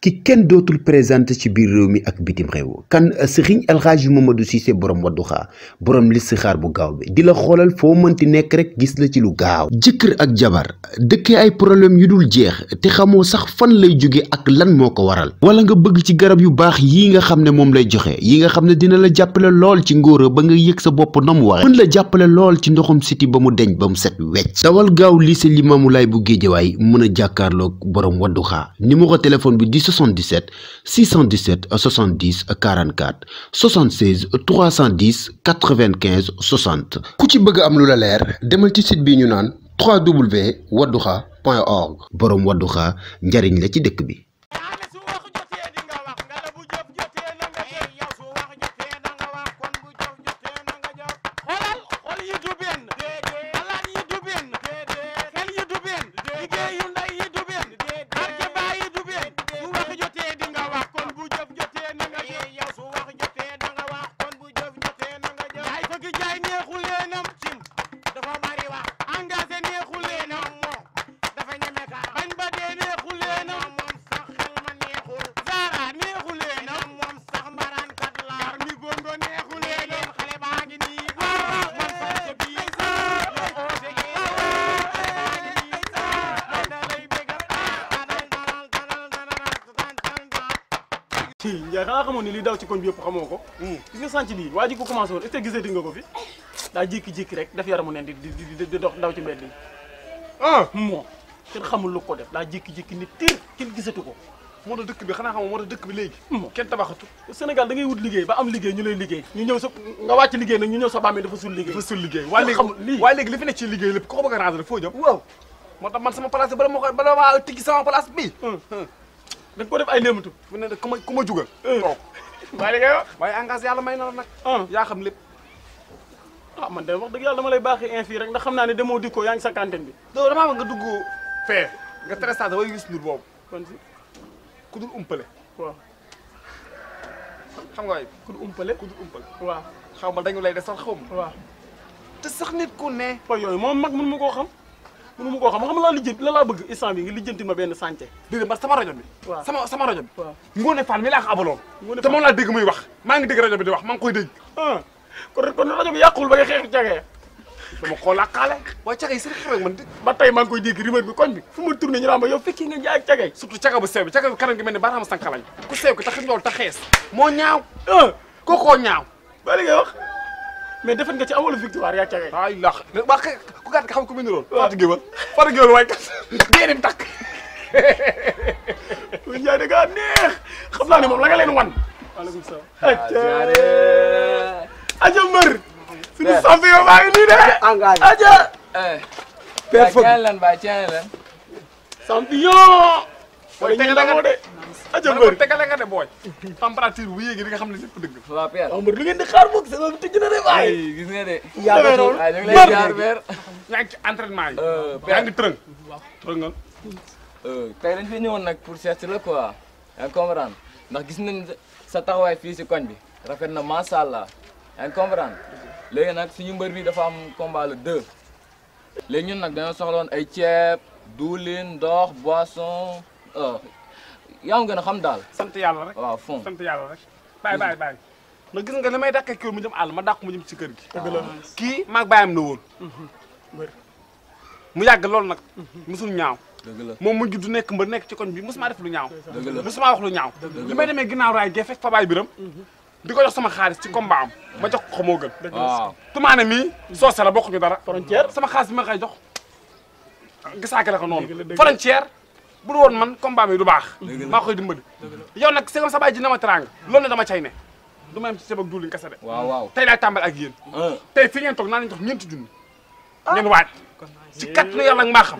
ki kenn dootul présenté ci biir réew mi ak bitim réew kan Serigne El Hadji Mamadou Cissé borom Wadduha borom listixaar bu gaaw bi di la xoolal foo mënti nekk rek gis la ci lu gaaw jëkkër ak jabar dëkkee ay problème yu dul jeex te xamoo sax fan lay jóge ak lan moo ko waral wala nga bëgg ci garab yu baax yii nga xam ne moom lay joxe yi nga xam ne dina la jàppale lool ci ngóora ba nga yëg sa bopp na mu waxe mën la jàppale lool ci ndoxum siti ba mu deñ ba mu set wecc dawal gaaw lycée Limamoulaye bu Géejawaay mën a jàkkaarloog borom Wadduha numéro téléphone bi di 77 617 70 44 76 310 95 60 ku ci bëgg am lu la leer demal ci site bi ñu naan www.wadduha.org borom Wadduha njariñ la ci dëkk bi. Ndiaye xanaa xamoon ni li daw ci koñ bi yëpp xamoo ko. gis nga sànc bii waa ji ko commencé woon est-ce que gisati nga ko fi daa jékki-jékki rek daf yaramu neen di dox daw ci mbedd yi. moo kenn xamul lu ko def daa jékki-jékki ni tiir kenn gisatu ko. moo tax dëkk bi xanaa xamoo moo tax dëkk bi léegi. kenn tabaxatu. Sénégal da ngay wut liggéey ba am liggéey ñu lay liggéey ñu ñëw sa nga wàcc liggéey nag ñu ñëw sa bàmmee dafa sul liggéey. dafa sul liggéey waaye léegi li fi nekk ci liggéey lépp ko bëgg a ranger foo jëm. waaw moo tax man sama place bala maa tijji sama place bii. da nga ko def ay léematu. fu ne ku ma jugal. toog waaye li ngay wax. waaye engagé yàlla may na la nag. yaa xam lépp. man de wax dëgg yàlla dama lay baaxee info rek ndax xam naa ne demoo dikkoo yaa ngi sa cantine bi. donc damaa bëgg nga dugg fee nga trestage way gis ndur boobu. kon si ku dul umpale. waaw xam nga waay ku dul umpale. waaw xaw ma dañu lay des sax xaw ma. waaw te sax nit ku ne. waaw yooyu moom mag mënu ma koo xam. xam laa lijjanti la laa bëgg instant bi nga lijjanti ma benn santé. dégg nga sama rajo bi. waaw sama rajo bi. waaw Ngoné Fall mi laa ko abaloon. te moom laa dégg muy wax maa ngi dégg rajo bi di wax maa ngi koy dégg. kon rajo bi yàqul ba nga xeex cagee. dama koo làqaale. waaye caga yi si rek man ba tey maa ngi koy dégg rumeur bi koñ bi fu ma tourné ñu naan ma yow fekki nga jaay ak cagee. surtout caga bu sew bi caga bi kanam gi mel ni baaraam sànqalañ ku sew ki tax loolu ta xees moo ñaaw. kookoo ñaaw. ba li ngay wax mais defet nga ci amalu victoire yaa cagee. ay lax waa ku gàtt nga xam ko mu niroon. Fatou Gueye waaye kat génn takk. Ndiaye da ngaa neex xam naa ne moom la nga leen wan. waaleykum salaam. aja mbër. suñu champion baa ngi nii de. engagé aja. père Fodou bàyyi champion. wala ñu demoo de. aja mbër tegale nga de booy. température bu yéegi di nga xam ne lépp dëgg. waaw père mbër lu ngeen di xaar boog saison bi tëj na de waaye. gis nga de. yaa ngi noonu ñu ngi lay jaar père. yaa ngi ci entraînement yi. yaa ngi tërëng. tërëngal. tey dañ fi ñëwoon nag pour seet la quoi. yaa ngi comprendre ndax gis nañ sa taxawaay fii si koñ bi rafet na macha allah yaa ngi comprendre léegi nag suñu mbër bi dafa am combat le 2. léegi ñun nag dañoo soxla woon ay ceeb diwlin ndox boisson yaa ngi gën a xam daal. sant yàlla rek. waaw fond sant yàlla rek. bàyyi na gis nga li may dàqee kër mu jëm àll ma dàq mu jëm ci kër gi. kii maag bàyyam na woon. mu yàgg loolu nag. musul ñaaw. dëgg la moom mu judd nekk mbër nekk ci koñ bi musuma def lu ñaaw. dëgg la musuma wax lu ñaaw. li may demee ginnaaw raay gee fekk fa baay biram di ko jox sama xaalis ci combat am ma jox ko moo gën. waaw tumaane mii soose la bokkuñu dara. frontière sama xaalis bi ma koy jox gisaake la ko noonu. frontière bu dul woon man combat mi du baax. maa koy dimbali. yow nag c'est comme sa baay ji na ma teraanga loolu ne dama cay ne du ma yem ci ceeb ak diwlin kese de. waaw tey laay tàmbali ak yéen. tey fi ngeen toog naa leen jox ñeenti junni. ngeen waaj ci kàttanu yàlla ak maa xam.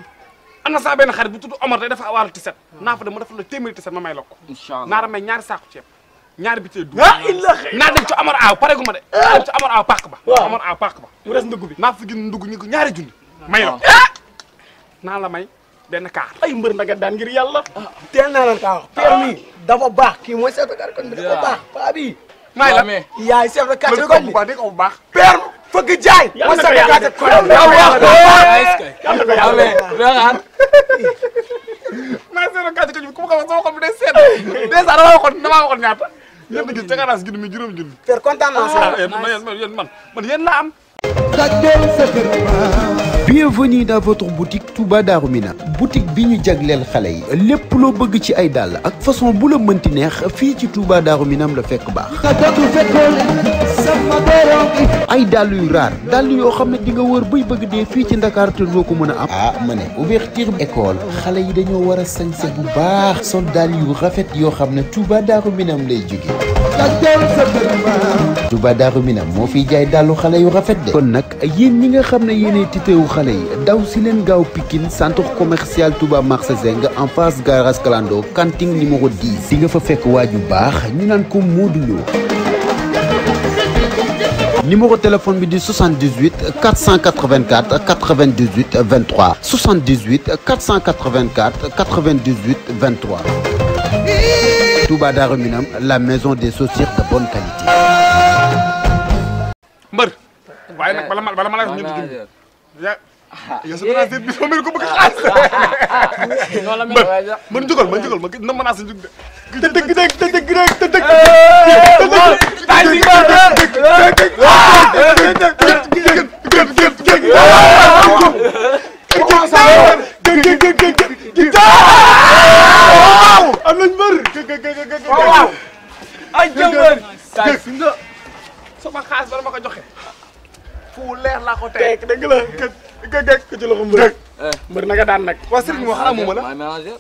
am na saa benn xarit bu tudd Omar day dafa wàllu tiset naa fa dem mu def la téeméeri tiset ma may la ko. incha allah naa la may ñaari saako ceeb ñaari bitee du naa dem ci Omar aaw pare gu ma de. naa dem ci Omar aaw pàq ba. Omar aaw pàq ba. mu des ndugg bi naa fa gën ndugg ñu ko ñaari junni. may la naa la may benn kaar. ay mbër ndaga daan ngir yàlla. teel naa leen kaa wax père mi dafa baax kii mooy chef de quartier bi dafa baax paa bi may la yaay chef de quartier koñ bi dégg ko bu baax. père fëgg jaay mooy chef de quartier koñ bi maa ngi seetlu kàddu gi ku ma ko wax sama xol bi day seet dèjà damaa waxoon ñaata yéen a gis ca garage gi mi juróomi junni. père kontaan naa si man yéen laa am. Bienvenue dans votre boutique Touba Darou Minam boutique bi ñu jagleel xale yi lépp loo bëgg ci ay dàll ak façon bu la mënti neex fii ci Touba Darou Minam la fekk baax. ay dàll yu raar dàll yoo xam ne di nga wër buy bëgg dee fii ci Ndakaar te doo ko mën a am. ah ma ne ouverture école xale yi dañoo war a sañse bu baax sol dàll yu rafet yoo xam ne Touba Darou Minam lay jóge. Touba Darou Minam moo fiy jaay dàllu xale yu rafet de. kon nag yéen ñi nga xam ne yéenay titeewu xale yi daw si leen gaaw Pikine centre commercial Touba marché Zeng en face garage Kalando kanting numéro 10 di nga fa fekk waaju baax ñu naan ko Modou Lo. numéro téléphone bi di 78 484 98 23 78 484 98 23. Touba Darou Minam la maison des chaussures de bonne qualité. mbër waaye nag bala ma la wax ñun yow sa manager bi mel ko bëgg xaalis man jógal ma na menace ñu am nañ mbër ay jëmbër sama xaalis bala ma ko joxe fu leer laa ko teg dëgg la gëg ko ci loxo mbër mbër naka daan nag waa sëriñ bi xanaa mooma la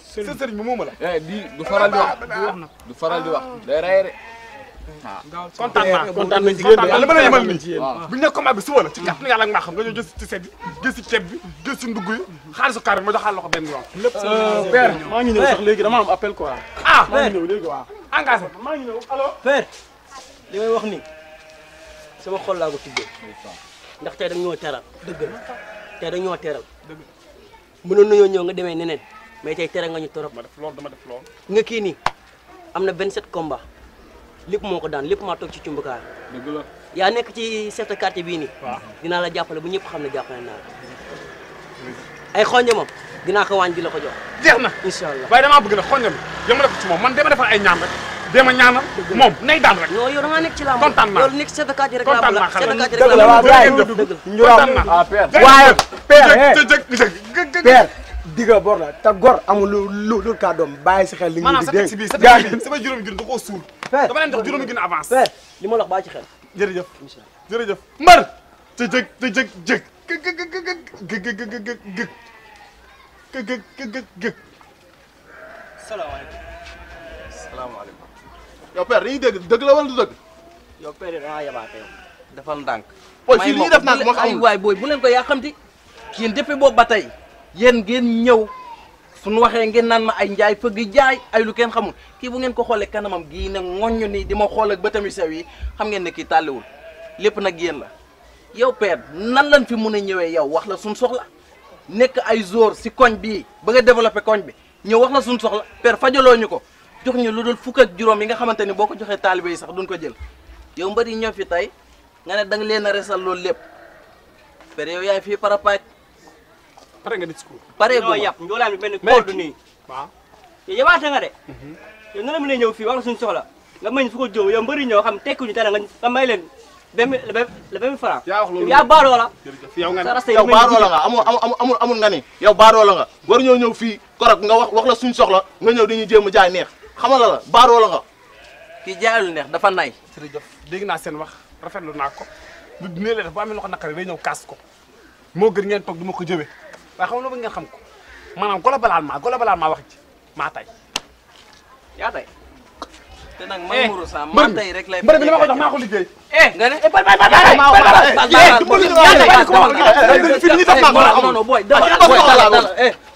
sa sëriñ bi mooma la du faral di wax du faral di wax day rey rek kontaan nañ ci yéen li ma la yemal nii bu ñu ne combat bi suba la ci kàttanu yàlla ak maa xam nga ñëw gis ci seet bi gis ci ceeb bi gis ci ndugg yi xaalisu kaar bi ma joxaal la ko benn yoon lépp père maa ngi ñëw sax léegi dama am appel quoi. ah maa ngi ñëw léegi waaw. engagé maa ngi ñëw allo. père li may wax ni sama xol laa ko tuddee ndax tey dañoo teral dëgg la tey dañoo teral dëgg mënoon nañoo ñëw nga demee neneen mais tey teral nga ñu torop dama def loolu nga kii nii am na 27 combats lépp moo ko daan lépp maa toog ci cumbukaay dëgg la yaa nekk ci chef de quartier bii nii dinaa la jàppale bu ñëpp xam ne jàppale naa la ay xonja moom dinaa ko wàññi di la ko jox jeex na incha allah waaye damaa bëgg na xonjam yamale ko ci moom man dama defal ay ñaan rek dama ñaanal moom nay daan rek non yow da ngaa nekk ci làmb kontaan naa yow nekk chef de quartier rek kontaan laa naa chef de quartier dëgg rek la laa kontaan naa waaye père diga bor la te gor amul lu kàddoom bàyyi si xel li maanaam ñu sa di taxi bi sa dégg taxi bi sama juróomi junni da koo suul Père. dama leen jox juróomi junni avance père li ma la wax bàyyi ci xel jërëjëf jërëjëf mbar te jëg jëg gëg salaamaaleykum yow père dañuy dëgg la wala du dëgg. yow père yi dangaa yabaate yow defal ndànk booy fii li ñuy def nag moo ay waay booy bu leen ko yàqamti yéen depuis boobu ba tey yéen ngeen ñëw suñu waxee ngeen naan ma ay njaay fëgg jaay ay lu kenn xamul kii bu ngeen ko xoolee kanamam gii ne ŋoññu nii di ma xool ak bëtam yu sew yi xam ngeen ne kii tàlliwul lépp nag yéen la yow père nan lañ fi mun a ñëwee yow wax la suñ soxla nekk ay jour si koñ bii bëgg a développé koñ bi ñëw wax la suñ soxla père fajaloo ñu ko jox ñu lu dul fukk ak juróom yi nga xamante ni boo ko joxee taalibe yi sax duñ ko jël yow mbër yi ñëw fi tey nga ne da nga leen a resal loolu lépp père yow yaay fii parapaaj pare nga discours pare gu yàpp njoolaam bi benn code nii waaw yow yabaate nga de yow na la mën a ñëw fii wax la suñu soxla nga mañ fu ko jóg yow mbëri ñëw xam tekkuñu dara nga may leen le 20 francs yaa wax loolu yaa baaroo la jërëjëf yow nga sa rasta yow baaroo la nga amul nga ni yow baaroo la nga war ñoo ñëw fii korok nga wax la suñ soxla nga ñëw dañuy jéem a jaay neex xamal la baaroo la nga. kii jaayul neex dafa nay jërëjëf dégg naa seen wax rafetlu naa ko lu dina leen def bu amee loxo naqari day ñëw kaas ko moo gën ngeen toog du ma ko jëwee waaye xam nga ba ngeen xam ko maanaam globalement wax ci maa tay yaa tay te nag Mamour Sa mbër maa tay rek lay mbër bi li ma ko jox maa ko liggéey nga ne non non boy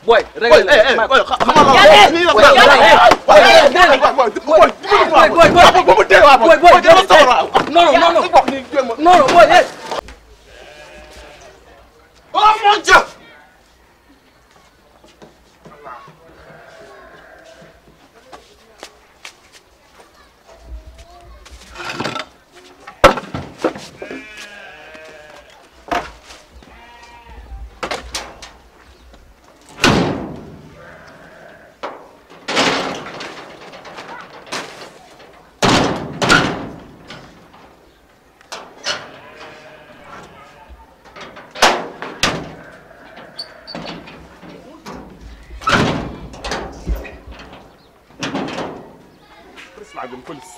boy réglé laa jëm police.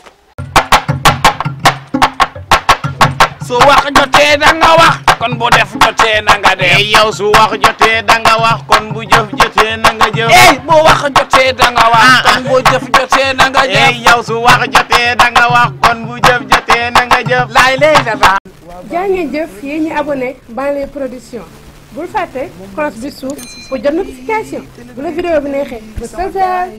su wax jotee da nga wax kon bu def jotee na nga def. yow su wax jotee da nga wax kon bu jëf jotee na nga jëf. bu wax jotee da nga wax kon bu jëf jotee na nga jëf. yow su wax jotee da nga wax kon bu jëf jotee na nga jëf. laay lay dafa. jaa ngeen jëf yéen ñi abonné Banlieue Production bul fàtte cloche bi suuf pour jot notification bu la vidéo bi neexee ba